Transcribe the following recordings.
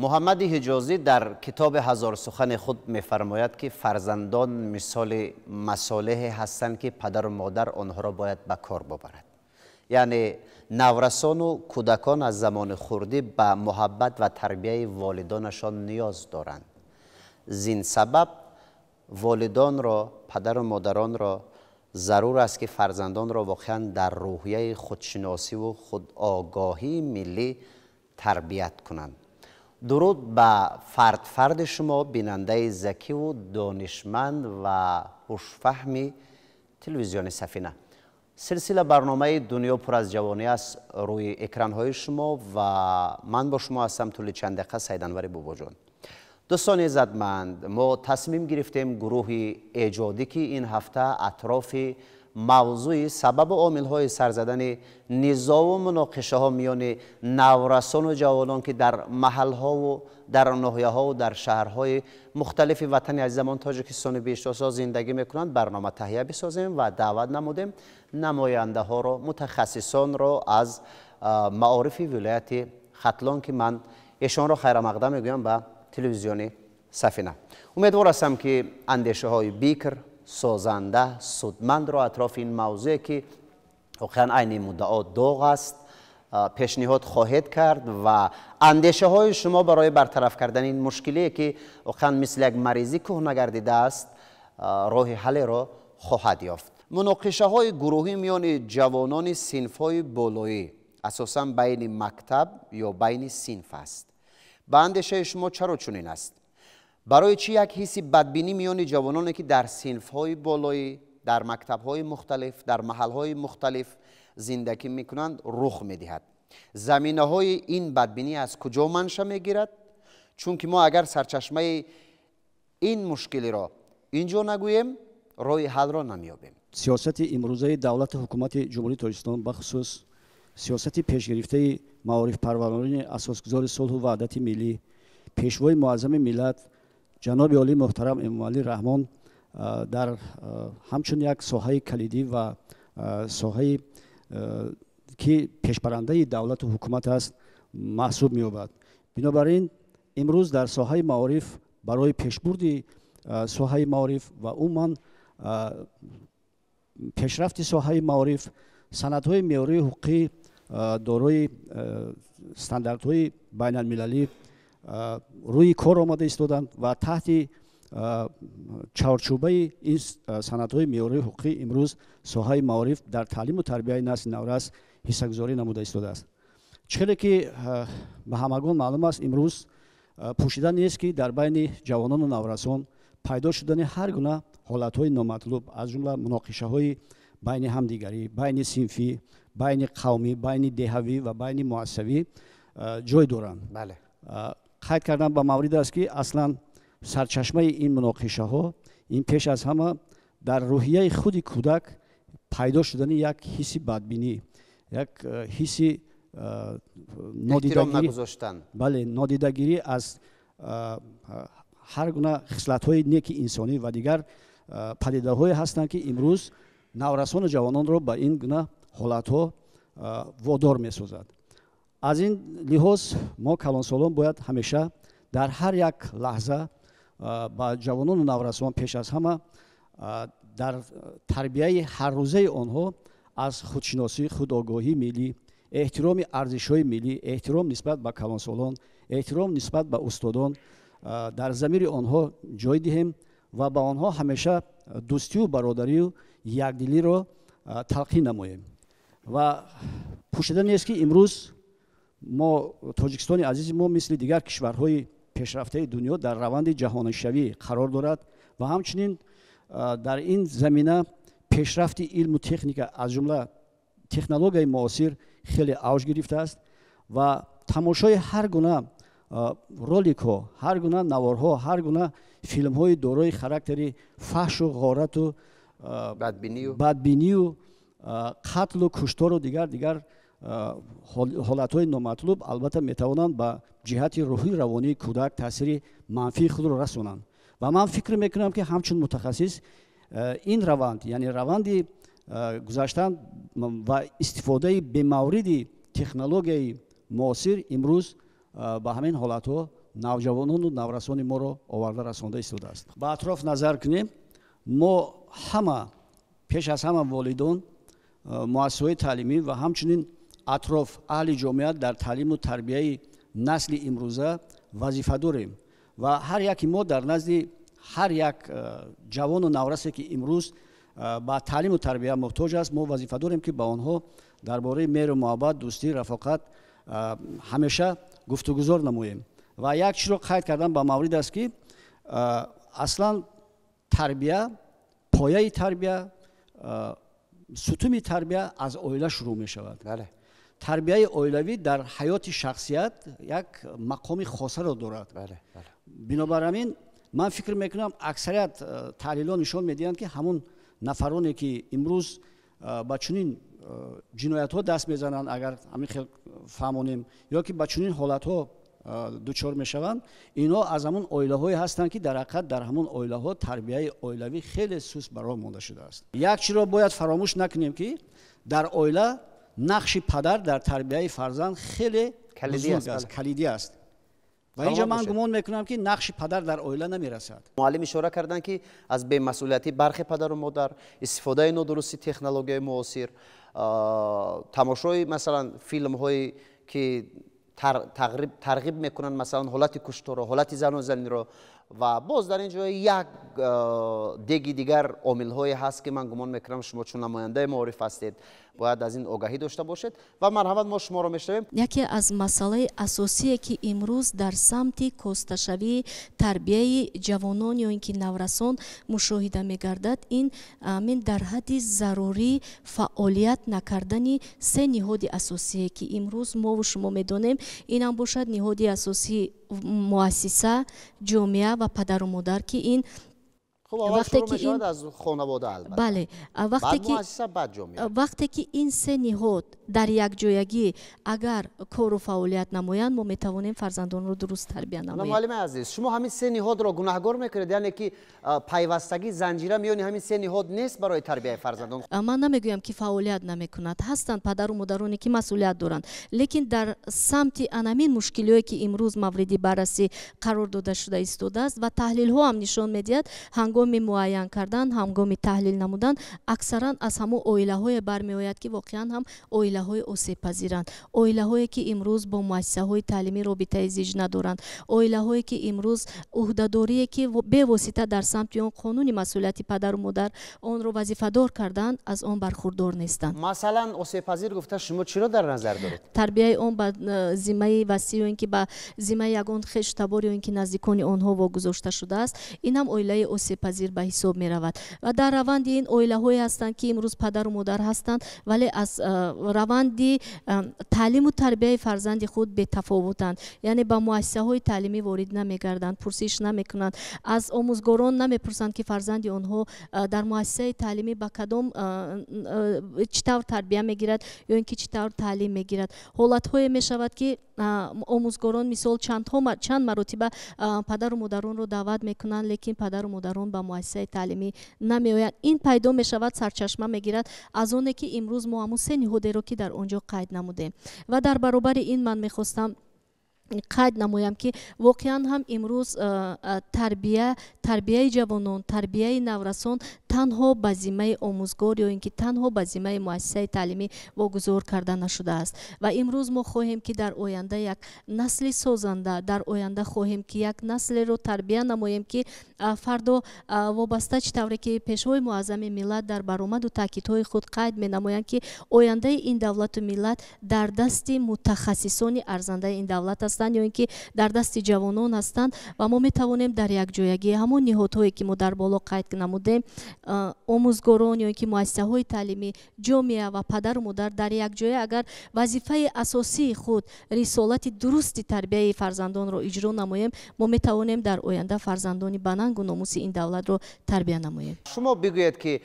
Муҳаммади Ҳиҷозӣ дар китоби «Ҳазор сухани» худ мефармояд, ки фарзандон мисоли масолеҳе ҳастанд, ки падару модар онҳоро бояд ба кор бубарад. Яъне наврасону кӯдакон аз замони хурдӣ ба муҳаббат ва тарбияи волидонашон ниёз доранд. Зин сабаб волидонро, падару модаронро зарур аст, ки фарзандонро воқеан дар рӯҳияи худшиносиву худогоҳии миллӣ тарбият кунанд. Дуруд ба фард фарди шумо, бинандаи закиву донишманд ва ҳушфаҳми телевизиони «Сафина». Силсила барномаи «Дунё пур аз ҷавонӣ» аст рӯи экранҳои шумо ва ман бо шумо ҳастам тӯли чанд дақиқа, Саиданвари Бобоҷон. Дӯстони иззатманд, мо тасмим гирифтем, гурӯҳи эҷодӣ, ки ин ҳафта атрофи мавзӯи сабабу омилҳои сарзадани низову муноқишаҳо миёни наврасону ҷавонон, ки дар маҳалҳову дар ноҳияҳову дар шаҳрҳои мухталифи ватани азизамон Тоҷикистони биҳиштосо зиндагӣ мекунанд, барнома таҳия бисозем ва даъват намудем намояндаҳоро, мутахассисонро аз маорифи вилояти Хатлон, ки ман эшонро хайрамақдам мегӯям ба телевизиони «Сафина». Умедвор ҳастам, ки андешаҳои бикр, созанда, судмандро атрофи ин мавзӯе, ки воқеан айни муддао доғ аст, пешниҳод хоҳед кард ва андешаҳои шумо барои бартараф кардани ин мушкилие, ки воқеан мисли як маризӣ кӯҳна гардидааст, роҳи ҳаллеро хоҳад ёфт. Муноқишаҳои гурӯҳӣ миёни ҷавонони синфҳои болоӣ асосан байни мактаб ё байни синф аст. Ба андешаи шумо, чаро чунин аст? Барои чӣ як ҳисси бадбинӣ миёни ҷавононе, ки дар синфҳои болоӣ, дар мактабҳои мухталиф, дар маҳалҳои мухталиф зиндагӣ мекунанд, рух медиҳад? Заминаҳои ин бадбинӣ аз куҷо манша мегирад? Чунки мо агар сарчашмаи ин мушкилиро ин ҷо нагӯем, роҳи ҳаллро намеёбем. Сиёсати имрӯзаи давлату ҳукумати Ҷумҳурии Тоҷикистон, бахусус сиёсати пешгирифтаи маорифпарварони асосгузори сулҳу ваҳдати миллӣ, Пешвои муаззами миллат, ҷаноби олӣ муҳтарам Эмомалӣ Раҳмон, дар ҳамчун як соҳаи калидӣ ва соҳаи ки пешбарандаи давлату ҳукумат аст, маҳсуб меёбад. Бинобар ин имрӯз дар соҳаи маориф, барои пешбурди соҳаи маориф ва умуман пешрафти соҳаи маориф, санадҳои меъёрии ҳуқуқӣ дорои стандартҳои байналмилалӣ рӯи кор омада истоданд ва таҳти чаҳорчӯбаи ин санадҳои меъёрии ҳуқуқӣ имрӯз соҳаи маориф дар таълиму тарбияи насли наврас ҳиссагузорӣ намуда истодааст. Чӣ хеле ки ба ҳамагон маълум аст, имрӯз пӯшида нест, ки дар байни ҷавонону наврасон пайдо шудани ҳар гуна ҳолатҳои номатлуб, аз ҷумла муноқишаҳои байни ҳамдигарӣ, байни синфӣ, байни қавмӣ, байни деҳавӣ ва байни муассисавӣ ҷой доранд. Қайд кардан ба маврид аст, ки аслан сарчашмаи ин муноқишаҳо ин пеш аз ҳама дар рӯҳияи худи кӯдак пайдо шудани як ҳисси бадбинӣ, як ҳисси бале, нодидагирӣ аз ҳар гуна хислатҳои неки инсонӣ ва дигар падидаҳое ҳастанд, ки имрӯз наврасону ҷавононро ба ин гуна ҳолатҳо водор месозад. Аз ин лиҳоз мо, калонсолон, бояд ҳамеша дар ҳар як лаҳза ба ҷавонону наврасон пеш аз ҳама дар тарбияи ҳаррӯзаи онҳо аз худшиносӣ, худогоҳии миллӣ, эҳтироми арзишҳои миллӣ, эҳтиром нисбат ба калонсолон, эҳтиром нисбат ба устодон дар замири онҳо ҷой диҳем ва ба онҳо ҳамеша дӯстию бародарию якдилиро талқин намоем. Ва пӯшида нест, ки имрӯз мо, Тоҷикистони азизи мо, мисли дигар кишварҳои пешрафтаи дунё дар раванди ҷаҳонишавӣ қарор дорад ва ҳамчунин дар ин замина пешрафти илму техника, аз ҷумла технологияи муосир, хеле авҷ гирифтааст ва тамошои ҳар гуна роликҳо, ҳар гуна наворҳо, ҳар гуна филмҳои дорои характери фаҳшу ғорату бадбинию қатлу куштору дигар дигар ҳолатҳои номатлуб албатта метавонанд ба ҷиҳати рӯҳию равонии кӯдак таъсири манфии худро расонанд. Ва ман фикр мекунам, ки ҳамчун мутахассис ин раванд, яъне раванди гузаштан ва истифодаи бемавриди технологияи муосир имрӯз ба ҳамин ҳолатҳо навҷавонону наврасони моро оварда расонда истодааст. Ба атроф назар кунем, мо ҳама, пеш аз ҳама волидон, муассисаҳои таълимӣ ва ҳамчунин атроф аҳли ҷомеа дар таълиму тарбияи насли имрӯза вазифа дорем ва ҳар яки мо дар назди ҳар як ҷавону наврасе, ки имрӯз ба таълиму тарбия муҳтоҷ аст, мо вазифа дорем, ки ба онҳо дар бораи меҳру муҳаббат, дӯстӣ, рафоқат ҳамеша гуфтугузор намоем. Ва як чизро қайд кардан ба маврид аст, ки аслан тарбия, пояи тарбия, сутуни тарбия аз оила шурӯъ мешавад. Тарбияи оилавӣ дар ҳаёти шахсият як мақоми хосаро дорад. Бинобар ҳамин ман фикр мекунам, аксарият таҳлилҳо нишон медиҳанд, ки ҳамун нафароне, ки имрӯз ба чунин ҷиноятҳо даст мезананд, агар ҳамин хел фаҳмонем, ё ки ба чунин ҳолатҳо дучор мешаванд, инҳо аз ҳамун оилаҳое ҳастанд, ки дар ҳақиқат дар ҳамун оилаҳо тарбияи оилавӣ хеле суст ба роҳ монда шудааст. Як чиро бояд фаромӯш накунем, ки дар оила нақши падар дар тарбияи фарзанд хеле бузург аст, калидӣ аст. Ва инҷа ман гумон мекунам, ки нақши падар дар оила намерасад. Муаллим ишора карданд, ки аз бемасъулияти бархи падару модар, истифодаи нодурусти технологияи муосир, тамошои, масалан, филмҳое ки тарғиб мекунанд, масалан, ҳолати кушторро, ҳолати занозаниро, ва боз дар ин ҷо як деги дигар омилҳое ҳаст, ки ман гумон мекунам, шумо чун намояндаи маориф ҳастед, бояд аз ин огаҳӣ дошта бошед. Ва марҳамат, мо шуморо мешунавем. Яке аз масъалаи асосие, ки имрӯз дар самти косташавии тарбияи ҷавонон ё ин ки наврасон мушоҳида мегардад, ин амин дар ҳадди зарурӣ фаъолият накардани се ниҳоди асосие, ки имрӯз мову шумо медонем. Инам бошад ниҳоди асосии муассиса, ҷомеа ва падару модар, ки ин вақте ки ин аз хонавода, албатта. Бале, вақте ки ин се ниҳод дар якҷоягӣ агар кору фаъолият намоянд, мо метавонем фарзандонро дуруст тарбия намоем. Муаллими азиз, шумо ҳамин се ниҳодро гунаҳгор мекунед, яъне ки пайвастагӣ, занҷира миёни ҳамин се ниҳод нест барои тарбияи фарзандон? Ман намегӯям, ки фаъолият намекунад. Ҳастанд падару модароне, ки масъулият доранд, лекин дар самти анамин мушкилиҳое, ки имрӯз мавриди баррасӣ қарор дода шуда истодааст ва таҳлилҳо ҳам нишон медиҳад, ҳангоми муайян кардан, ҳангоми таҳлил намудан, аксаран аз ҳамон оилаҳое бармеояд, ки воқеан ҳам оилаҳои осебпазиранд, оилаҳое, ки имрӯз бо муассисаҳои таълимӣ робитаи зич надоранд, оилаҳое, ки имрӯз ӯҳдадорие, ки бевосита дар самти он қонуни масъулияти падару модар онро вазифадор карданд, аз он бархурдор нестанд. Масалан, осебпазир гуфта шумо чиро дар назар доред? Тарбияи он ба зиммаи васӣ ё ин ки ба зиммаи ягон хешу табор ё ин ки наздикони онҳо вогузошта шудааст, ин ҳам оилаи осебпазир ба ҳисоб меравад. Ва дар раванди ин оилаҳое ҳастанд, ки имрӯз падару модар ҳастанд, вале аз раванди таълиму тарбияи фарзанди худ бетафовутанд, яъне ба муассисаҳои таълимӣ ворид намегарданд, пурсиш намекунанд, аз омӯзгорон намепурсанд, ки фарзанди онҳо дар муассисаи таълимӣ ба кадом чӣ тавр тарбия мегирад ё ин ки чӣ тавр таълим мегирад. Ҳолатҳое мешавад, ки омӯзгорон, мисол, чанд маротиба падару модаронро даъват мекунанд, лекин падару модарон ба муассисаи таълимӣ намеоянд. Ин пайдо мешавад, сарчашма мегирад аз оне, ки имрӯз мо ҳамун се ниҳодеро, ки дар он ҷо қайд намудем. Ва дар баробари ин ман мехостам қайд намоям, ки воқеан ҳам имрӯз тарбия, тарбияи ҷавонон, тарбияи наврасон танҳо ба зиммаи омӯзгор ё ин ки танҳо ба зиммаи муассисаи таълимӣ вогузор карда нашудааст. Ва имрӯз мо хоҳем, ки дар оянда як насли созанда, дар оянда хоҳем, ки як наслеро тарбия намоем, ки фардо вобаста, чӣ тавре ки Пешвои муаззами миллат дар баромаду таъкидҳои худ қайд менамоянд, ки ояндаи ин давлату миллат дар дасти мутахассисони арзандаи ин давлат ҳастанд ё ин ки дар дасти ҷавонон ҳастанд. Ва мо метавонем дар якҷоягӣ ҳамон ниҳодҳое, ки мо дар боло қайд намудем, омӯзгорон ё ин ки муассисаҳои таълимӣ, ҷомеа ва падару модар, дар якҷоя агар вазифаи асосии худ, рисолати дурусти тарбияи фарзандонро иҷро намоем, мо метавонем дар оянда фарзандони банангу номуси ин давлатро тарбия намоем. Шумо бигӯед, ки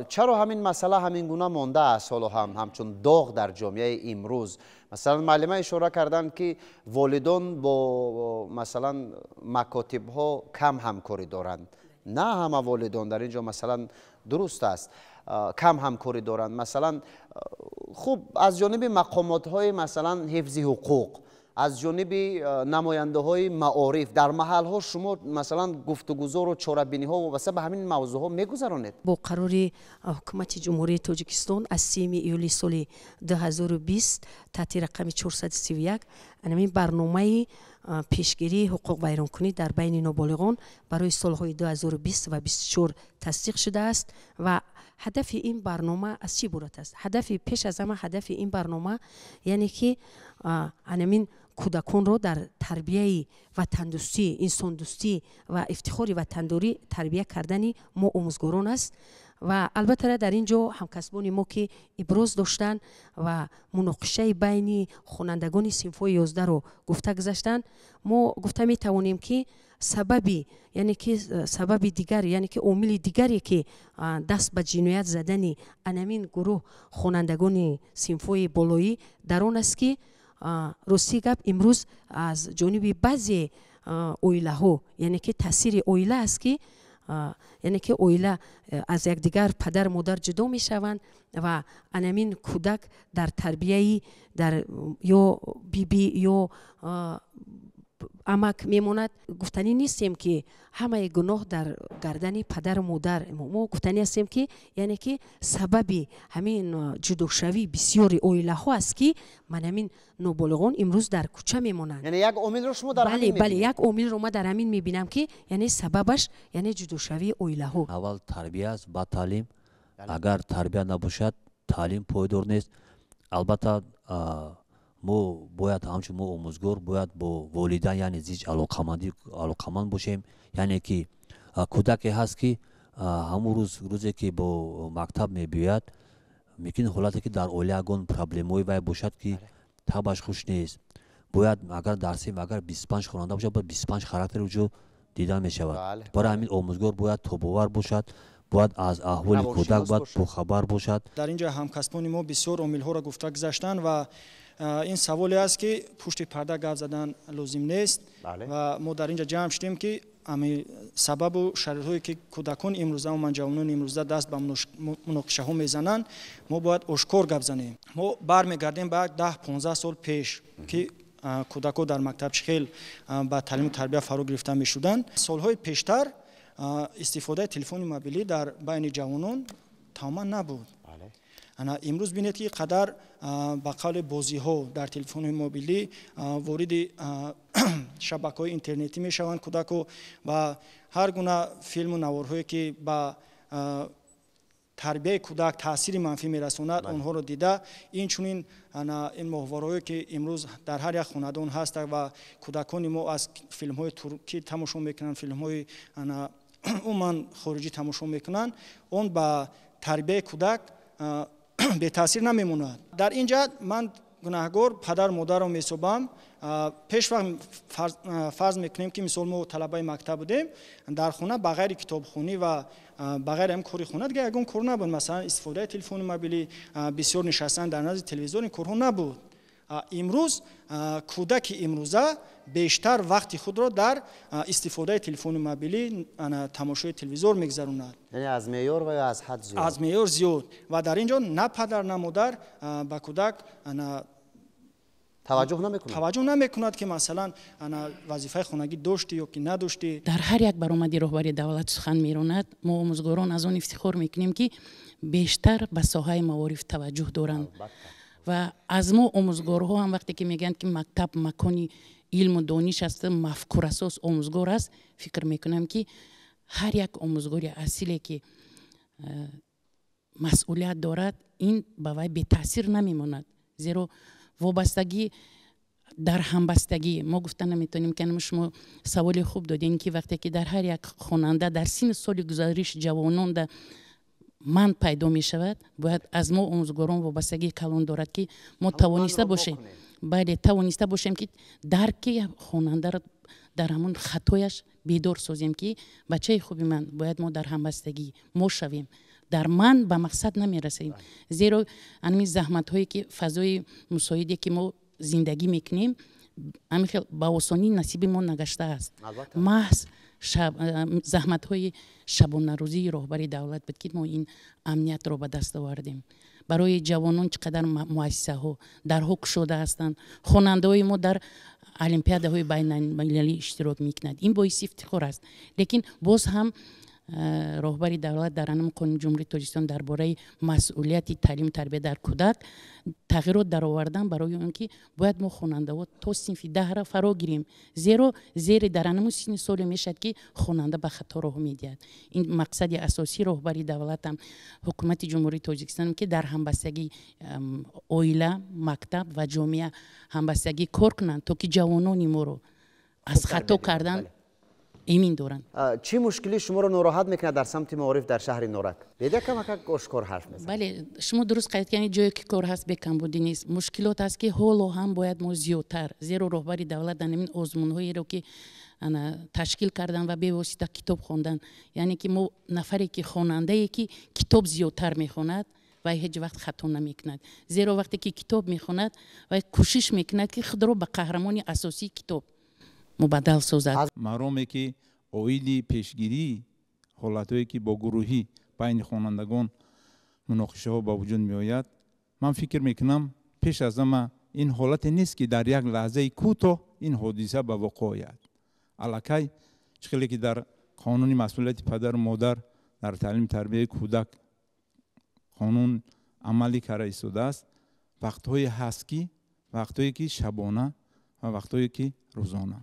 чаро ҳамин масъала ҳамин гуна мондааст ҳоло ҳам ҳамчун доғ дар ҷомеаи имрӯз? Масалан, муаллима ишора карданд, ки волидон бо, масалан, макотибҳо кам ҳамкорӣ доранд. На ҳама волидон дар ин ҷо, масалан, дуруст аст, кам ҳамкорӣ доранд. Масалан, хуб, аз ҷониби мақомотҳои, масалан, ҳифзи ҳуқуқ, Аз ҷониби намояндаҳои маориф дар маҳалҳо шумо масалан гуфтугузору чорабиниҳо вобаста ба ҳамин мавзӯъҳо мегузаронед? Бо қарори Ҳукумати Ҷумҳурии Тоҷикистон аз 3 июли соли 2020 таҳти рақами 431 ҳамин барномаи пешгирии ҳуқуқвайронкунӣ дар байни ноболиғон барои солҳои 2020 ва 24 тасдиқ шудааст. Ва ҳадафи ин барнома аз чӣ иборат аст? Ҳадафи пеш аз ҳама ҳадафи ин барнома яъне ки анамин кӯдаконро дар тарбияи ватандӯстӣ, инсондӯстӣ ва ифтихори ватандорӣ тарбия кардани мо омӯзгорон аст. Ва албатта дар ин ҷо ҳамкасбони мо ки иброз доштанд ва муноқишаи байни хонандагони синфҳои 11-ро гуфта гузаштанд, мо гуфта метавонем ки сабаби, яъне ки сабаби дигар, яъне ки омили дигаре ки даст ба ҷиноят задани анамин гурӯҳ хонандагони синфҳои болоӣ дар он аст ки рости гап имрӯз аз ҷониби баъзе оилаҳо, яъне ки таъсири оила аст ки яъне ки оила аз якдигар падар модар ҷудо мешаванд ва анамин кӯдак дар тарбияи дар ё биби ё амак мемонад. Гуфтанӣ нестем ки ҳамаи гуноҳ дар гардани падару модар. Мо гуфтанӣ ҳастем ки яъне ки сабаби ҳамин ҷудошавии бисёри оилаҳо аст ки ман ҳамин ноболиғон имрӯз дар кӯча мемонанд. Яъне як омилро шумо дар ҳамин мебинед? Бале, як омилро ман дар ҳамин мебинам ки яъне сабабаш яъне ҷудошавии оилаҳо. Аввал тарбия аст, баъд таълим. Агар тарбия набошад, таълим пойдор нест. Албатта мо бояд ҳамчун мо омӯзгор бояд бо волидан, яъне зич алоқаманд бошем. Яъне ки кӯдаке ҳаст ки ҳамун рӯзе ки бо мактаб мебиёяд, мумкин ҳолате ки дар оила ягон проблемаҳои вай бошад ки табаш хуш нест. Бояд агар дар синф агар 25 хонанда бошад, бояд 25 характери уҷо дида мешавад. Барои ҳамин омӯзгор бояд тобовар бошад, бояд аз аҳволи кӯдак бояд бохабар бошад. Дар ин ҷо ҳамкасбони мо бисёр омилҳоро гуфта гузаштанд ва ин саволе аст ки пушти парда гап задан лозим нест ва мо дар ин ҷо ҷамъ шудем ки ами сабабу шароитҳое ки кӯдакон имрӯза умуман ҷавонони имрӯза даст ба муноқишаҳо мезананд, мо бояд ошкор гап занем. Мо бармегардем ба 10-15 сол пеш ки кӯдакҳо дар мактаб чӣ хел ба таълиму тарбия фаро гирифта мешуданд. Солҳои пештар истифодаи телефони мобилӣ дар байни ҷавонон тамоман набуд. Имрӯз бинед ки қадар ба қавли бозиҳо дар телефони мобилӣ вориди шабакаҳои интернетӣ мешаванд кӯдако ва ҳар гуна филму наворҳое ки ба тарбияи кӯдак таъсири манфӣ мерасонад, онҳоро дида. Инчунин ин моҳвораҳое ки имрӯз дар ҳар як хонадон ҳастанд ва кӯдакони мо аз филмҳои туркӣ тамошо мекунанд, филмҳои умуман хориҷӣ тамошо мекунанд, он ба тарбияи кӯдак бетаъсир намемонад. Дар ин ҷа ман гунаҳгор падар модарро меҳисобам. Пеш вақт фарз мекунем ки мисол мо талабаи мактаб будем, дар хона ба ғайри китобхонӣ ва ба ғайри ҳам кори хона дигар ягон кор набуд. Масалан истифодаи телефони мобилӣ, бисёр нишастан дар назди телевизор, ин корҳо набуд. Имрӯз кӯдаки имрӯза бештар вақти худро дар истифодаи телефони мобилӣ, тамошои телевизор мегузаронад. Яъне аз меъёр ва ё аз ҳад зиёд? Аз меъёр зиёд. Ва дар ин ҷо на падар на модар ба кӯдак таваҷҷӯҳ намекунад. Таваҷҷӯҳ намекунад ки масалан вазифаи хонагӣ доштӣ ё ки надоштӣ. Дар ҳар як баромади роҳбари давлат сухан меронад, мо омӯзгорон аз он ифтихор мекунем ки бештар ба соҳаи маориф таваҷҷӯҳ доранд. Ва аз мо омӯзгорҳо ҳам вақте ки мегӯянд ки мактаб макони илму дониш аст, мафкурасос омӯзгор аст, фикр мекунам ки ҳар як омӯзгори асиле ки масъулият дорад, ин ба вай бетаъсир намемонад. Зеро вобастагӣ дар ҳамбастагӣ мо гуфта наметавонем ки шумо саволи хуб додем ки вақте ки дар ҳар як хонанда дар синни соли гузариш ҷавононда ман пайдо мешавад, бояд аз мо омӯзгорон вобастагии калон дорад ки мо тавониста бошем, бале, тавониста бошем ки дарки хонандаро дар ҳамон хатояш бедор созем ки бачаи хуби ман, бояд мо дар ҳамбастагӣ мо шавем, дар ман ба мақсад намерасем. Зеро ҳамин заҳматҳое ки фазои мусоиде ки мо зиндагӣ мекунем, ҳамин хел ба осонӣ насиби мо нагаштааст. Маҳз заҳматҳои шабонарӯзии роҳбари давлат буд, ки мо ин амниятро ба даст овардем. Барои ҷавонон чӣ қадар муассисаҳо дарҳо кушода ҳастанд, хонандаҳои мо дар олимпиадаҳои байналмилалӣ иштирок мекунанд. Ин боиси ифтихор аст. Лекин боз ҳам роҳбари давлат дар анам Қонуни Ҷумҳурии Тоҷикистон дар бораи масъулияти таълиму тарбия дар кӯдак тағйирот даровардан, барои он ки бояд мо хонандаҳо то синфи 10-ра фаро гирем, зеро зери дар анаму синни соле мешавад, ки хонанда ба хато роҳ медиҳад. Ин мақсади асосии роҳбари давлатам, Ҳукумати Ҷумҳурии Тоҷикистон, ки дар ҳамбастагии оила, мактаб ва ҷомеа ҳамбастагӣ кор кунанд, то ки ҷавонони моро аз хато кардан эмин доранд. Чӣ мушкилӣ шуморо нороҳат мекунад дар самти маориф дар шаҳри Норак? Беда камакак ошкор ҳарф мезанад. Бале, шумо дуруст қайд кардед, ҷое ки кор ҳаст, бекамбудӣ нест. Мушкилот ҳаст, ки ҳоло ҳам бояд мо зиёдтар, зеро роҳбари давлат дар ҳамин озмунҳоеро, ки ташкил кардан ва бевосита китоб хондан, яъне ки мо нафаре ки хонандае ки китоб зиёдтар мехонад, вай ҳеҷ вақт хато намекунад, зеро вақте ки китоб мехонад, вай кӯшиш мекунад, ки худро ба қаҳрамони асосии китоб мубаддал созад. Мароме ки оиди пешгирии ҳолатҳое, ки бо гурӯҳӣ байни хонандагон муноқишаҳо ба вуҷуд меояд, ман фикр мекунам, пеш аз ҳама ин ҳолате нест, ки дар як лаҳзаи кӯтоҳ ин ҳодиса ба воқеъ ояд. Аллакай чӣ хеле ки дар қонуни масъулияти падару модар дар таълиму тарбияи кӯдак қонун амалӣ карда истодааст, вақтҳое ҳаст, ки вақтҳое ки шабона ва вақтҳое ки рӯзона.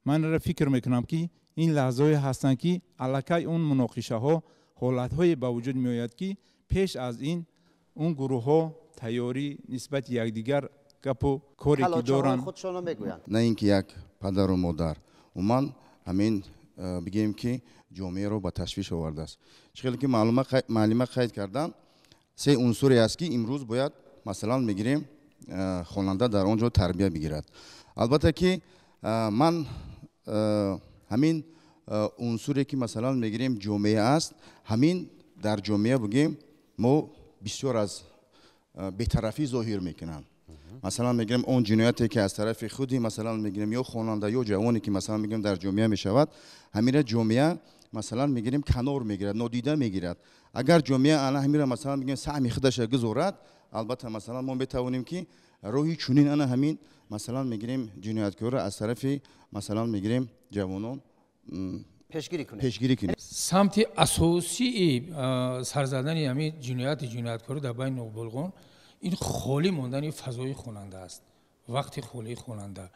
Ман фикр мекунам, ки ин лаҳзаҳое ҳастанд, ки аллакай он муноқишаҳо ҳолатҳое ба вуҷуд меояд, ки пеш аз ин он гурӯҳҳо тайёрӣ нисбати якдигар гапу коре ки доранд. На ин ки як падару модар, умуман ҳамин бигӯем, ки ҷомеаро ба ташвиш овардааст. Чӣ хеле ки муаллима қайд карданд, се унсуре аст, ки имрӯз бояд, масалан мегирем, хонанда дар он ҷо тарбия бигирад. Албатта ки ман ҳамин унсуре ки, масалан мегирем, ҷомеа аст, ҳамин дар ҷомеа бигӯем, мо бисёр аз бетарафӣ зоҳир мекунанд. Масалан мегирем, он ҷинояте ки аз тарафи худи, масалан мегирем, ё хонанда ё ҷавоне ки, масалан мегирем, дар ҷомеа мешавад, ҳамира ҷомеа, масалан мегирем, канор мегирад, нодида мегирад. Агар ҷомеа ана ҳамира, масалан мегирем, саҳми худаша гузорад, албатта, масалан, мо метавонем, ки роҳи чунин ана ҳамин, масалан мегирем, ҷинояткорро аз тарафи, масалан мегирем, ҷавонон пешгирӣ кунем. Самти асосии сарзадани ҳамин ҷинояти ҷинояткорӣ дар байни ноболиғон ин холӣ мондани фазои хонанда аст, вақти холии хонанда.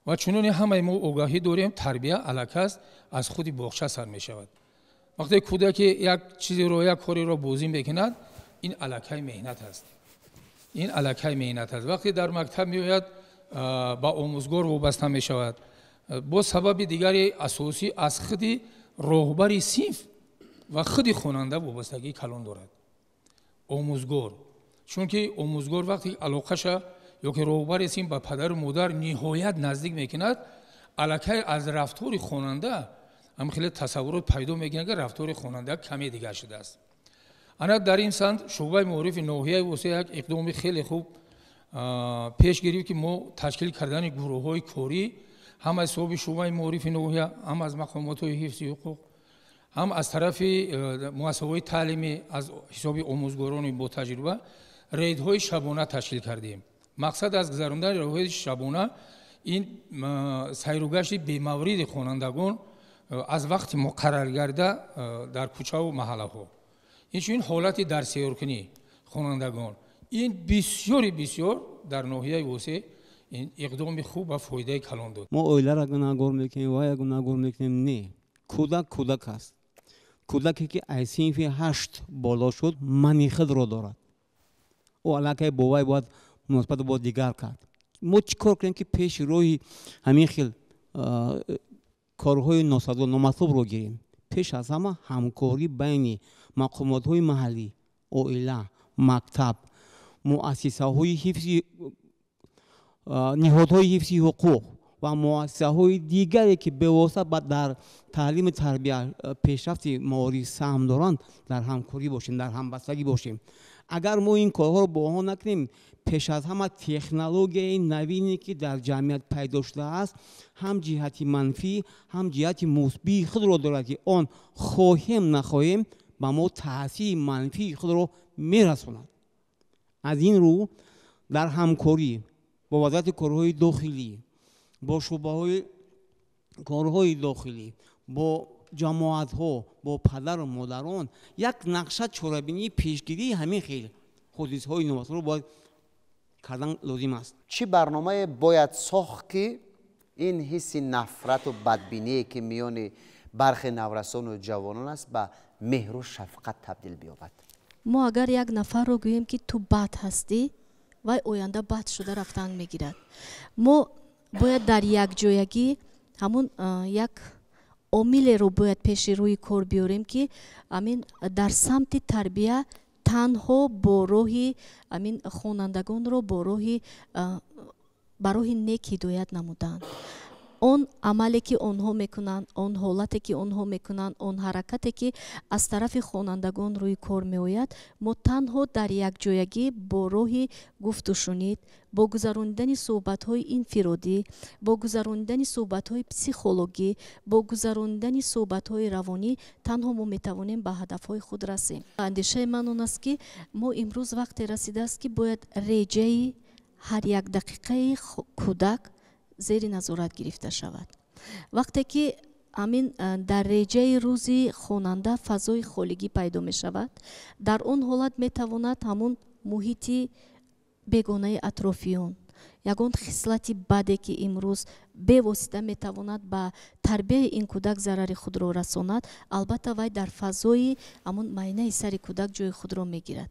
Ва чуноне ҳамаи мо огаҳӣ дорем, тарбия аллакаст аз худи боғча сар мешавад. Вақте кӯдаке як чизеро, як кореро бозӣ мекунад, ин аллакай меҳнат аст, ин аллакай меҳнат аст. Вақте дар мактаб меояд, ба омӯзгор вобаста мешавад. Боз сабаби дигари асосӣ аз худи роҳбари синф ва худи хонанда вобастагии калон дорад омӯзгор, чунки омӯзгор вақте алоқаша ё ки роҳбари синф ба падару модар ниҳоят наздик мекунад, аллакай аз рафтори хонанда ҳам хеле тасаввурот пайдо мекунад, ки рафтори хонанда каме дигар шудааст. Ана дар ин самт шӯъбаи маорифи ноҳияи Восеъ як иқдоми хеле хуб пеш гирифт, ки мо ташкил кардани гурӯҳҳои корӣ ҳам аз ҳисоби шӯъбаи маорифи ноҳия, ҳам аз мақомотҳои ҳифзи ҳуқуқ, ҳам аз тарафи муассисаҳои таълимӣ, аз ҳисоби омӯзгорони ботаҷриба рейдҳои шабона ташкил кардем. Мақсад аз гузарондани рейдҳои шабона ин сайругашти бемавриди хонандагон аз вақти муқарраргарда дар кӯчаву маҳаллаҳо, инчунин ҳолати дарсиёркунӣ хонандагон. Ин бисёри бисёр дар ноҳияи Восеъ ин иқдоми хуб ва фоидаи калон дод. Мо оиларо гунаҳгор мекунем, вая гунаҳгор мекунем. Не, кӯдак кӯдак аст. Кӯдаке ки аз синфи 8 боло шуд, мани худро дорад. Ӯ аллакай бо вай бояд муносибатро бо дигар кард. Мо чӣ кор кунем, ки пеши роҳи ҳамин хел корҳои носазо, номатлубро гирем? Пеш аз ҳама ҳамкорӣ байни мақомотҳои маҳаллӣ, оила, мактаб, муассисаҳои ҳифзи, ниҳодҳои ҳифзи ҳуқуқ ва муассисаҳои дигаре, ки бевосита дар таълиму тарбия, пешрафти маориф саҳм доранд, дар ҳамкорӣ бошем, дар ҳамбастагӣ бошем. Агар мо ин корҳоро бо онҳо накунем, пеш аз ҳама технологияи навине, ки дар ҷамъият пайдо шудааст, ҳам ҷиҳати манфӣ, ҳам ҷиҳати мусбии худро дорад, ки он хоҳем нахоҳем ба мо таъсири манфии худро мерасонад. Аз ин рӯ дар ҳамкорӣ бо Вазорати корҳои дохилӣ, бо шӯъбаҳои корҳои дохилӣ, бо ҷамоатҳо, бо падару модарон як нақша чорабинии пешгирии ҳамин хел ҳодисаҳои номатлубро бояд кардан лозим аст. Чӣ барномае бояд сохт, ки ин ҳисси нафрату бадбиние, ки миёни бархе наврасону ҷавонон аст, ба меҳру шафқат табдил биёбад? Мо агар як нафарро гӯем, ки ту бад ҳастӣ, вай оянда бад шуда рафтан мегирад. Мо бояд дар якҷоягӣ ҳамун як омилеро бояд пеши рӯи кор биёрем, ки амин дар самти тарбия танҳо бо роҳи амин хонандагонро бо роҳи ба роҳи нек ҳидоят намуданд. Он амале, ки онҳо мекунанд, он ҳолате, ки онҳо мекунанд, он ҳаракате, ки аз тарафи хонандагон рӯи кор меояд, мо танҳо дар якҷоягӣ бо роҳи гуфтушунид, бо гузаронидани суҳбатҳои инфиродӣ, бо гузаронидани суҳбатҳои психологӣ, бо гузаронидани суҳбатҳои равонӣ танҳо мо метавонем ба ҳадафҳои худ расем. Андешаи ман он аст, ки мо имрӯз вақте расидааст, ки бояд реҷаи ҳар як дақиқаи кӯдак зери назорат гирифта шавад. Вақте ки ҳамин дар реҷаи рӯзи хонанда фазои холигӣ пайдо мешавад, дар он ҳолат метавонад ҳамун муҳити бегонаи атрофиён, ягон хислати баде, ки имрӯз бевосита метавонад ба тарбияи ин кӯдак зарари худро расонад, албатта вай дар фазои ҳамун майнаи сари кӯдак ҷои худро мегирад.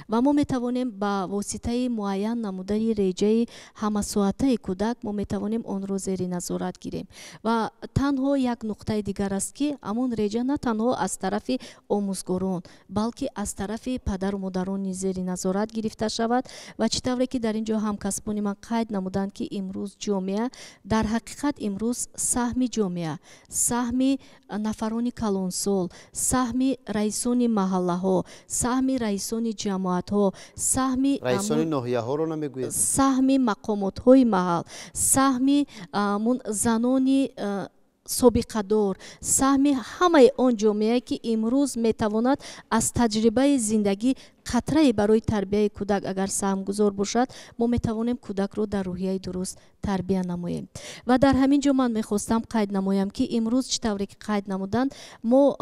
Ва мо метавонем ба воситаи муайян намудани реҷаи ҳамасоатаи кӯдак мо метавонем онро зери назорат гирем. Ва танҳо як нуқтаи дигар аст, ки ҳамон реҷа на танҳо аз тарафи омӯзгорон, балки аз тарафи падару модарон низ зери назорат гирифта шавад. Ва чӣ тавре ки дар ин ҷо ҳамкасбони ман қайд намуданд, ки имрӯз ҷомеа, дар ҳақиқат имрӯз саҳми ҷомеа, саҳми нафарони калонсол, саҳми раисони маҳаллаҳо, саҳми раисони ҷамоатҳо, саҳми раисони ноҳияҳоро намегӯед, саҳми мақомотҳои маҳал, саҳми занони собиқадор, саҳми ҳамаи он ҷомеае, ки имрӯз метавонад аз таҷрибаи зиндагӣ қатрае барои тарбияи кӯдак агар саҳмгузор бошад, мо метавонем кӯдакро дар рӯҳияи дуруст тарбия намоем. Ва дар ҳамин ҷо ман мехостам қайд намоям, ки имрӯз, чӣ тавре ки қайд намуданд, мо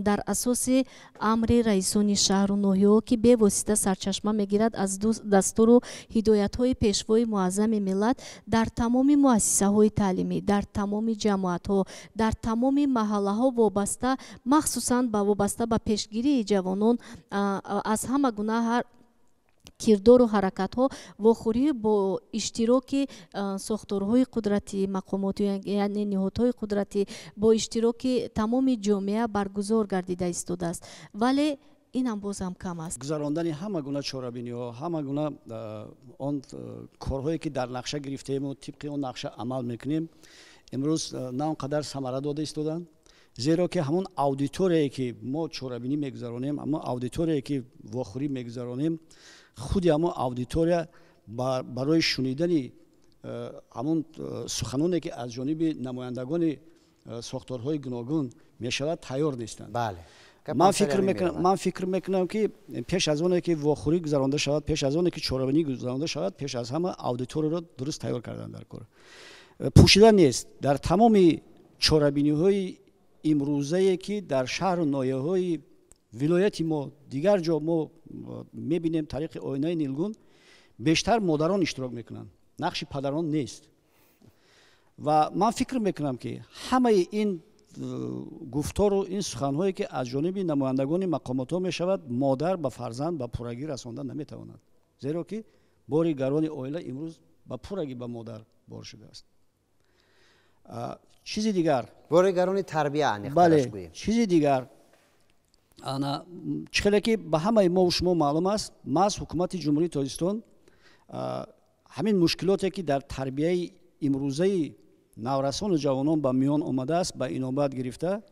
дар асоси амри раисони шаҳру ноҳияҳо, ки бевосита сарчашма мегирад аз дастуру ҳидоятҳои Пешвои Муаззами миллат, дар тамоми муассисаҳои таълимӣ, дар тамоми ҷамоатҳо, дар тамоми маҳаллаҳо вобаста, махсусан ба вобаста ба пешгирии ҷавонон аз ҳама гуна ҳар кирдору ҳаракатҳо вохӯрӣ бо иштироки сохторҳои қудратӣ, мақомот, яъне ниҳодҳои қудратӣ, бо иштироки тамоми ҷомеа баргузор гардида истодааст, вале инам бозам кам аст. Гузарондани ҳама гуна чорабиниҳо, ҳама гуна он корҳое, ки дар нақша гирифтаему тибқи он нақша амал мекунем, имрӯз на он қадар самара дода истоданд, зеро ки ҳамон аудиторияе, ки мо чорабинӣ мегузаронем, ҳамон аудиторияе, ки вохӯрӣ мегузаронем, худи ҳамон аудитория барои шунидани ҳамон суханоне, ки аз ҷониби намояндагони сохторҳои гуногун мешавад, тайёр нестанд. Ман фикр мекунам, ки пеш аз оне ки вохӯрӣ гузаронда шавад, пеш аз оне ки чорабинӣ гузаронда шавад, пеш аз ҳама аудиторияро дуруст тайёр кардан дар кор. Пӯшида нест, дар тамоми чорабиниҳои имрӯзае, ки дар шаҳру ноҳияҳои вилояти мо, дигар ҷо мо мебинем, тариқи оинаи нилгун бештар модарон иштирок мекунанд, нақши падарон нест. Ва ман фикр мекунам, ки ҳамаи ин гуфтору ин суханҳое, ки аз ҷониби намояндагони мақомотҳо мешавад, модар ба фарзанд ба пуррагӣ расонда наметавонад, зеро ки бори гарони оила имрӯз ба пуррагӣ ба модар бор шудааст. Чизи дигар, бори гарони тарбия. Бале, чизи дигар, ана чӣ хеле ки ба ҳамаи мову шумо маълум аст, маҳз Ҳукумати Ҷумҳурии Тоҷикистон ҳамин мушкилоте, ки дар тарбияи имрӯзаи наврасону ҷавонон ба миён омадааст, ба инобат гирифта,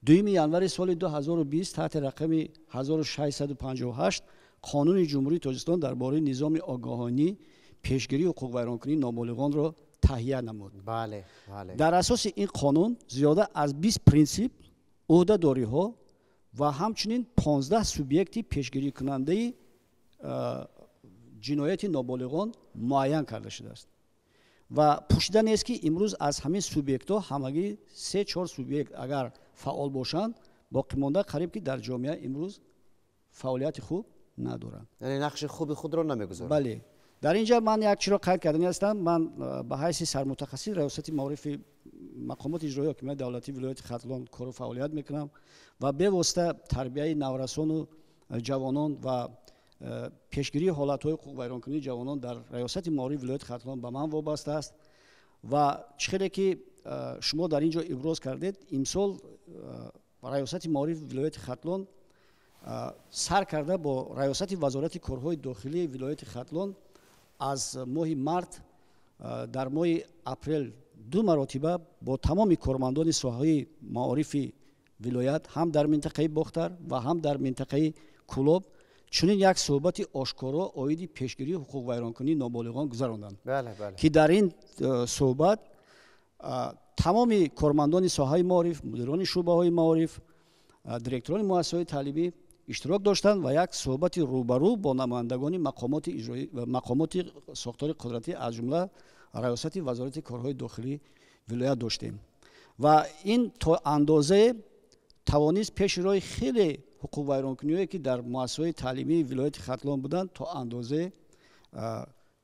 2 январи соли 2020 таҳти рақами 1658. Қонуни Ҷумҳурии Тоҷикистон дар бораи низоми огаҳонӣ пешгирии ҳуқуқвайронкунии ноболиғонро таҳия намуд. Дар асоси ин қонун зиёда аз 20 принсип, ӯҳдадориҳо ва ҳамчунин 15 субъекти пешгирикунандаи ҷинояти ноболиғон муайян карда шудааст. Ва пӯшида нест, ки имрӯз аз ҳамин субъектҳо ҳамагӣ 3-4 субъект агар фаъол бошанд, боқимонда қариб ки дар ҷомеа имрӯз фаъолияти хуб надоранд. Яъне нақши хуби худро намегузоранд. Бале. Дар ин ҷа ман як чиро қайд кардани ҳастам. Ман ба ҳайси сармутахассиси раёсати маорифи мақомоти иҷроии ҳокимияти давлатии вилояти Хатлон кору фаъолият мекунам ва бевосита тарбияи наврасону ҷавонон ва пешгирии ҳолатҳои ҳуқуқвайронкунии ҷавонон дар раёсати маорифи вилояти Хатлон ба ман вобаста аст. Ва чӣ хеле ки шумо дар ин ҷо иброз кардед, имсол раёсати маорифи вилояти Хатлон сар карда бо раёсати вазорати корҳои дохилии вилояти Хатлон аз моҳи март дар моҳи апрел 2 маротиба бо тамоми кормандони соҳаи маорифи вилоят ҳам дар минтақаи Бохтар ва ҳам дар минтақаи Кӯлоб чунин як суҳбати ошкоро оиди пешгирии ҳуқуқвайронкунии ноболиғон гузаронданд, ки дар ин суҳбат тамоми кормандони соҳаи маориф, мудирони шӯъбаҳои маориф, директорони муассисаҳои таълимӣ иштирок доштанд ва як суҳбати рӯбарӯ бо намояндагони мақомоти иҷроӣ ва мақомоти сохтори қудратӣ аз ҷумла раёсати вазорати корҳои дохилии вилоят доштем. Ва ин то андозае тавонист пеши роҳи хеле ҳуқуқвайронкуниҳое ки дар муассисаҳои таълимии вилояти Хатлон буданд то андозае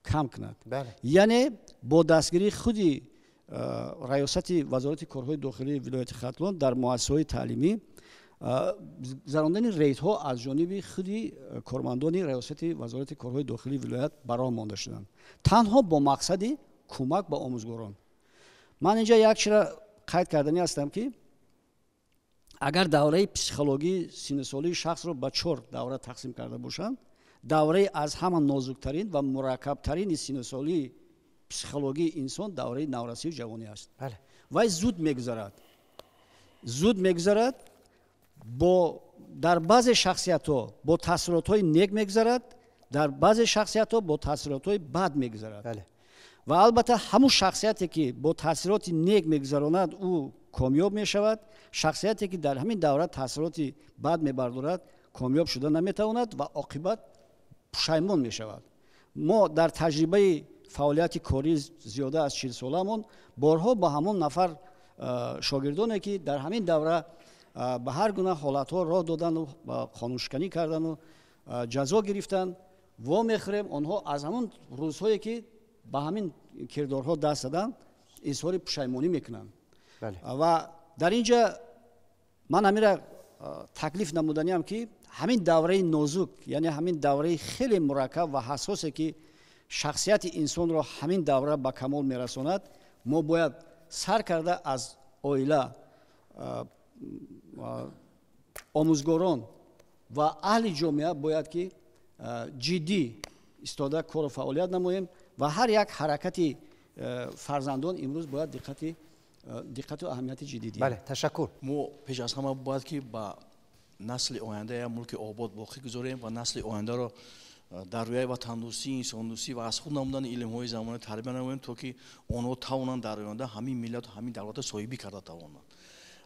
кам кунад. Яъне бо дастгирии худи раёсати вазорати корҳои дохилии вилояти Хатлон дар муассисаҳои таълимӣ гузарондани рейдҳо аз ҷониби худи кормандони раёсати вазорати корҳои дохилии вилоят ба роҳ монда шуданд, танҳо бо мақсади кӯмак ба омӯзгорон. Ман инҷа як чиро қайд карданӣ ҳастам, ки агар давраи психологии синнусолии шахсро ба 4 давра тақсим карда бошанд, давраи аз ҳама нозуктарин ва мураккабтарини синнусолии психологии инсон давраи наврасию ҷавонӣ аст. Вай зуд мегузарад, зуд мегузарад, дар баъзе шахсиятҳо бо таъсиротҳои нек мегузарад, дар баъзе шахсиятҳо бо таъсиротҳои бад мегузарад. Ва албатта ҳамун шахсияте ки бо таъсироти нек мегузаронад, ӯ комёб мешавад. Шахсияте ки дар ҳамин давра таъсироти бад мебардорад, комёб шуда наметавонад ва оқибат пушаймон мешавад. Мо дар таҷрибаи фаъолияти корӣ зиёда аз 40 соламон борҳо ба ҳамон нафар шогирдоне ки дар ҳамин давра ба ҳар гуна ҳолатҳо роҳ додану қонуншиканӣ кардану ҷазо гирифтан вомехӯрем, онҳо аз ҳамон рӯзҳое ки ба ҳамин кирдорҳо даст заданд изҳори пушаймонӣ мекунанд. Ва дар ин ҷа ман ҳаминра таклиф намуданиам, ки ҳамин давраи нозук, яъне ҳамин давраи хеле мураккаб ва ҳассосе ки шахсияти инсонро ҳамин давра ба камол мерасонад, мо бояд сар карда аз оила, омӯзгорон ва аҳли ҷомеа бояд ки ҷиддӣ истода кору фаъолият намоем ва ҳар як ҳаракати фарзандон имрӯз бояд диққату аҳамияти ҷиддӣ диҳем. Бале, ташаккур. Мо пеш аз ҳама бояд ки ба насли оянда як мулки обод боқӣ гузорем ва насли ояндаро дар рӯяи ватандӯстӣ, инсондӯстӣ ва аз худ намудани илмҳои замонавӣ тарбия намоем, то ки онҳо тавонанд дар оянда ҳамин миллату ҳамин давлатро соҳибӣ карда тавонанд.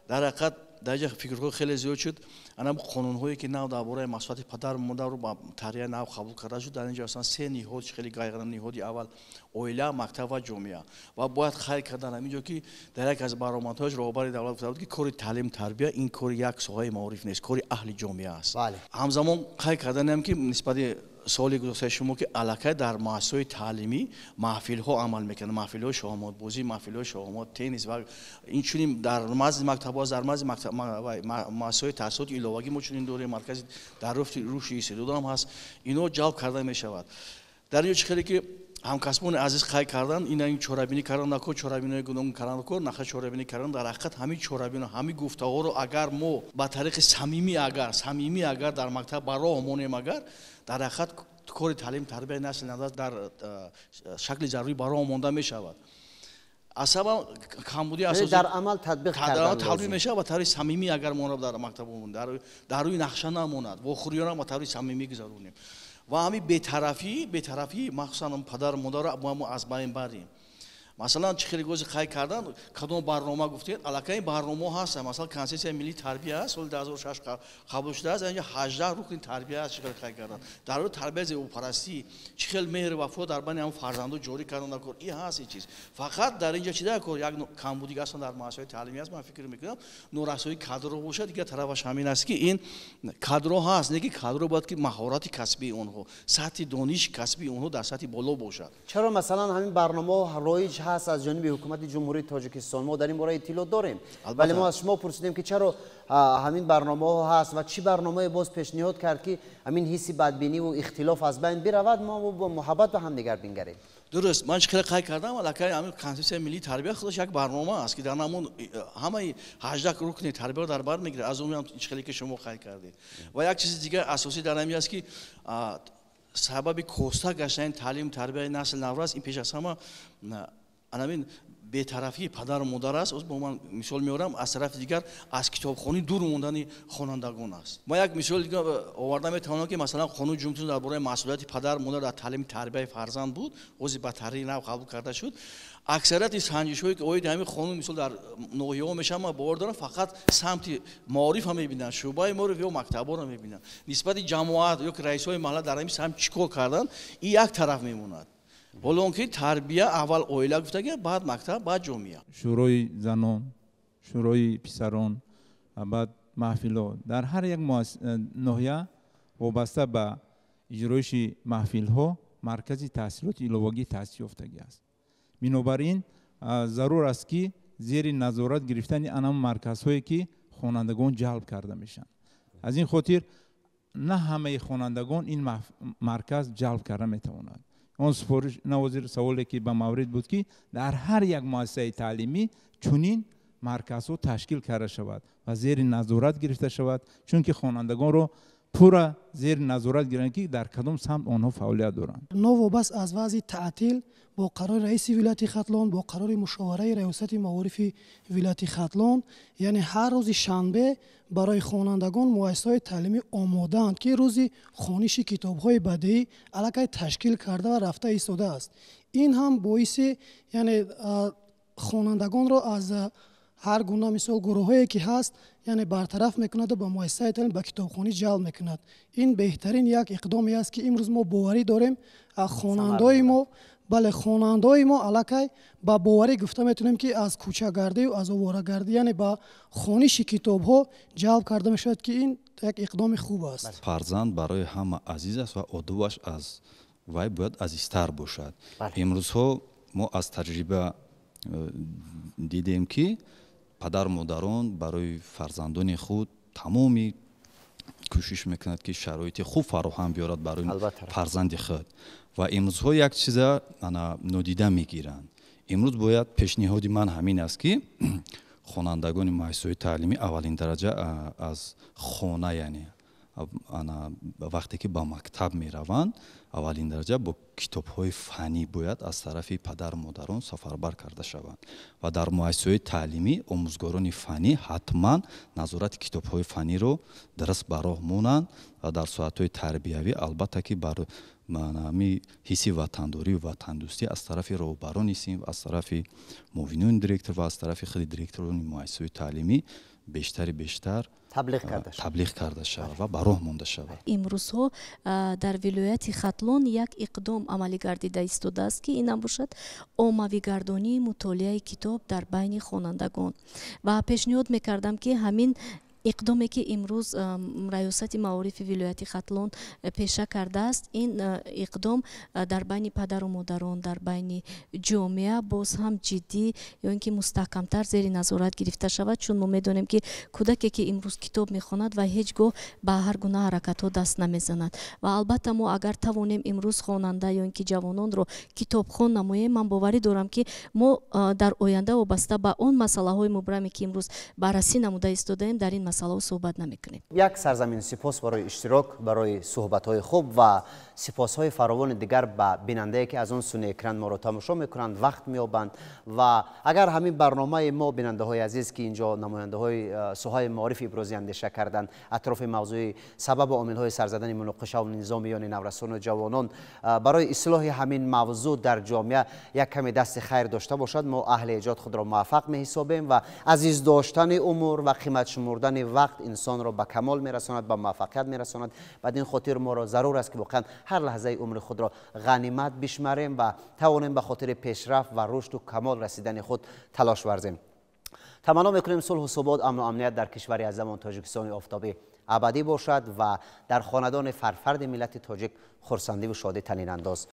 Дар ҳақиқат дар инҷа фикрҳо хеле зиёд шуд. Анам қонунҳое ки нав дар бораи масъулияти падару модарро ба таҳрияи нав қабул карда шуд, дар инҷа ҳастанд 3 ниҳод, хеле гайғана ниҳоди аввал оила, мактаб ва ҷомеа. Ва бояд қайд кардан ҳамин ҷо ки дар як аз баромадҳояш роҳбари давлат гуфта буд, ки кори таълим тарбия ин кори як соҳаи маориф нест, кори аҳли ҷомеа аст. Ҳамзамон қайд карданем ки нисбати соли гузаштаи шумо ки аллакай дар муассисаҳои таълимӣ маҳфилҳо амал мекунанд, маҳфилҳои шоҳмотбозӣ, маҳфилҳои шоҳмот, теннис ва инчунин дар мазди мактабҳо, дар мазди муассисаҳои таҳсилоти иловагӣ мо чунин дорем, маркази дар рушди истеъдод ҳам ҳаст, инҳо ҷалб карда мешавад. Дар ин ҷо чӣ хеле ки ҳамкасбони азиз қайд кардан, ина ин чорабинӣ кардан нако, чорабиниҳои гуногун кардан нако, наха чорабинӣ кардан, дар ҳақиқат ҳамин чорабиниҳо, ҳамин гуфтаҳоро агар мо ба тариқи самимӣ агар дар мактаб ба роҳ монем, агар дар ҳақиқат кори таълим тарбияи насли нав дар шакли зарурӣ ба роҳ монда мешавад. Асабан камбуди асосӣ дар амал татбиқ кардан татбиқ мешавад ба таври самимӣ. Агар мо дар мактаб дар рӯи нақша намонад, вохӯриёнам ба таври самимӣ гузаронем ва ҳамин бетарафӣ махсусан падару модарро мо аз байн барем. Масалан, чӣ хеле гози қайд кардан, кадом барнома гуфтед, аллакай ин барномаҳо ҳастанд. Масалан, консепсияи миллии тарбия аст, соли 2006 қабул шудааст. Инҷа 18 рукни тарбия аст. Чӣ хеле қайд кардан дар рӯи тарбия, зебопарастӣ, чӣ хел меҳру вафо дар байни ҳамон фарзандо ҷорӣ кардан дар кор. Ин ҳаст ин чиз. Фақат дар инҷа чӣ дар кор як камбудӣ астан дар муассисаҳои таълимӣ аст. Ман фикр мекунам, норасоии кадрро бошад. Дигар тарафаш ҳамин аст, ки ин кадрҳо ҳаст, не ки кадрҳо бояд ки маҳорати касбии онҳо, сатҳи дониши касбии онҳо дар сатҳи боло бошад. Чаро масалан ҳамин барномаҳо роиҷ ҳаст аз ҷониби ҳукумати Ҷумҳурии Тоҷикистон, мо дар ин бора иттилоъ дорем, вале мо аз шумо пурсидем, ки чаро ҳамин барномаҳо ҳаст ва чӣ барномае боз пешниҳод кард, ки ҳамин ҳисси бадбиниву ихтилоф аз байн биравад, мо бо муҳаббат ба ҳамдигар бингарем. Дуруст, ман чӣ хеле қайд кардам, аллакай ҳамин консепсияи миллии тарбия худаш як барнома аст, ки дар ҳамон ҳамаи 18 рукни тарбияро дар бар мегирад, аз он ҳам чӣ хеле ки шумо қайд кардед. Ва як чизи дигар асосӣ дар ҳамин аст, ки сабаби коста гаштани таълиму тарбияи насли наврас ин пеш аз ҳама анамин бетарафии падару модар аст. Бо ман мисол меорам, аз тарафи дигар аз китобхонӣ дур мондани хонандагон аст. Ма як мисол дигар оварда метавонам, ки масалан қонуни ҷумҳурии дар бораи масъулияти падару модар дар таълими тарбияи фарзанд буд, ҳозир ба таҳрири нав қабул карда шуд. Аксарияти санҷишҳое, ки оиди ҳамин қонун мисол дар ноҳияҳо мешавад, ман бовар дорам, фақат самти маорифа мебинанд, шӯъбаи маориф ё мактабҳоро мебинанд. Нисбати ҷамоат ё ки раисҳои маҳалла дар ҳамин самт чӣ кор карданд, ин як тараф мемонад. Ҳоло он ки тарбия аввал оила гуфтага, баъд мактаб, баъд ҷомеа. Шӯрои занон, шӯрои писарон, баъд маҳфилҳо дар ҳар як ноҳия вобаста ба иҷроиши маҳфилҳо маркази таҳсилоти иловагӣ таъсис ёфтагӣ аст. Бинобар ин зарур аст, ки зери назорат гирифтани анам марказҳое, ки хонандагон ҷалб карда мешаванд. Аз ин хотир на ҳамаи хонандагон ин марказ ҷалб карда метавонад. Он супориш навозир саволе, ки ба маврид буд, ки дар ҳар як муассисаи таълимӣ чунин марказҳо ташкил карда шавад ва зери назорат гирифта шавад, чунки хонандагонро пурра зери назорат гиранд, ки дар кадом самт онҳо фаъолият доранд. Новобаст аз вазъи таътил, бо қарори раиси вилояти Хатлон, бо қарори мушовараи раёсати маорифи вилояти Хатлон, яъне ҳар рӯзи шанбе барои хонандагон муассисаҳои таълимӣ омодаанд, ки рӯзи хониши китобҳои бадеӣ аллакай ташкил карда ва рафта истодааст. Ин ҳам боиси, яъне хонандагонро аз ҳар гуна мисол гурӯҳҳое ки ҳаст, яъне бартараф мекунаду ба муассисаи таълим, ба китобхонӣ ҷалб мекунад. Ин беҳтарин як иқдоме аст, ки имрӯз мо боварӣ дорем, хонандаои мо, бале, хонандаои мо аллакай ба боварӣ гуфта метавонем, ки аз кӯчагардию аз оворагардӣ, яъне ба хониши китобҳо ҷалб карда мешавад, ки ин як иқдоми хуб аст. Фарзанд барои ҳама азиз аст ва одобаш аз вай бояд азизтар бошад. Имрӯзҳо мо аз таҷриба дидем, ки падару модарон барои фарзандони худ тамоми кӯшиш мекунад, ки шароити хуб фароҳам биёрад барои фарзанди худ, ва имрӯзҳо як чиза нодида мегиранд. Имрӯз бояд, пешниҳоди ман ҳамин аст, ки хонандагони муассисаҳои таълимӣ аввалин дараҷа аз хона, яъне вақте ки ба мактаб мераванд, аввалин дараҷа бо китобҳои фаннӣ бояд аз тарафи падару модарон сафарбар карда шаванд ва дар муассисаҳои таълимӣ омӯзгорони фаннӣ ҳатман назорати китобҳои фанниро дуруст ба роҳ монанд ва дар соатҳои тарбиявӣ албатта ки бар ҳами ҳисси ватандорию ватандӯстӣ аз тарафи роҳбарони синф, аз тарафи муовинони директор ва аз тарафи худи директорони муассисаҳои таълимӣ бештари бештар таблиғ карда шавад ва ба роҳ монда шавад. Имрӯзҳо дар вилояти Хатлон як иқдом амалӣ гардида истодааст, ки инам бошад оммавигардонии мутолиаи китоб дар байни хонандагон. Ва пешниҳод мекардам, ки ҳамин иқдоме, ки имрӯз раёсати маорифи вилояти Хатлон пеша кардааст, ин иқдом дар байни падару модарон, дар байни ҷомеа боз ҳам ҷиддӣ ё ин ки мустаҳкамтар зери назорат гирифта шавад, чун мо медонем, ки кӯдаке, ки имрӯз китоб мехонад, ва ҳеҷ гоҳ ба ҳар гуна ҳаракатҳо даст намезанад. Ва албатта мо агар тавонем имрӯз хонанда ё ин ки ҷавононро китобхон намоем, ман боварӣ дорам, ки мо дар оянда вобаста ба он масъалаҳои мубраме, ки имрӯз баррасӣ намуда истодаем, дар ин масъалаҳо суҳбат намекунем. Як сарзамин сипос барои иштирок, барои суҳбатҳои хуб ва сипосҳои фаровони дигар ба бинандае, ки аз он сӯи экран моро тамошо мекунанд, вақт меёбанд. Ва агар ҳамин барномаи мо, бинандаҳои азиз, ки инҷо намояндаҳои соҳаи маориф ибрози андеша карданд атрофи мавзӯи сабабу омилҳои сарзадани муноқиша ва низоъ миёни наврасону ҷавонон, барои ислоҳи ҳамин мавзӯъ дар ҷомеа як каме дасти хайр дошта бошад, мо аҳли эҷод худро муваффақ меҳисобем. Ва азиз доштани умр ва қимат шумурдани вақт инсонро ба камол мерасонад, ба муваффақият мерасонад. Бад ин хотир моро зарур аст, ки воқеан ҳар лаҳзаи умри худро ғанимат бишмарем ва тавонем ба хотири пешрафт ва рушду камол расидани худ талош варзем. Таманно мекунем, сулҳу субот, амну амният дар кишвари азамон Тоҷикистони офтобӣ абадӣ бошад ва дар хонадони фарфарди миллати тоҷик хурсандиву шодӣ танинандоз.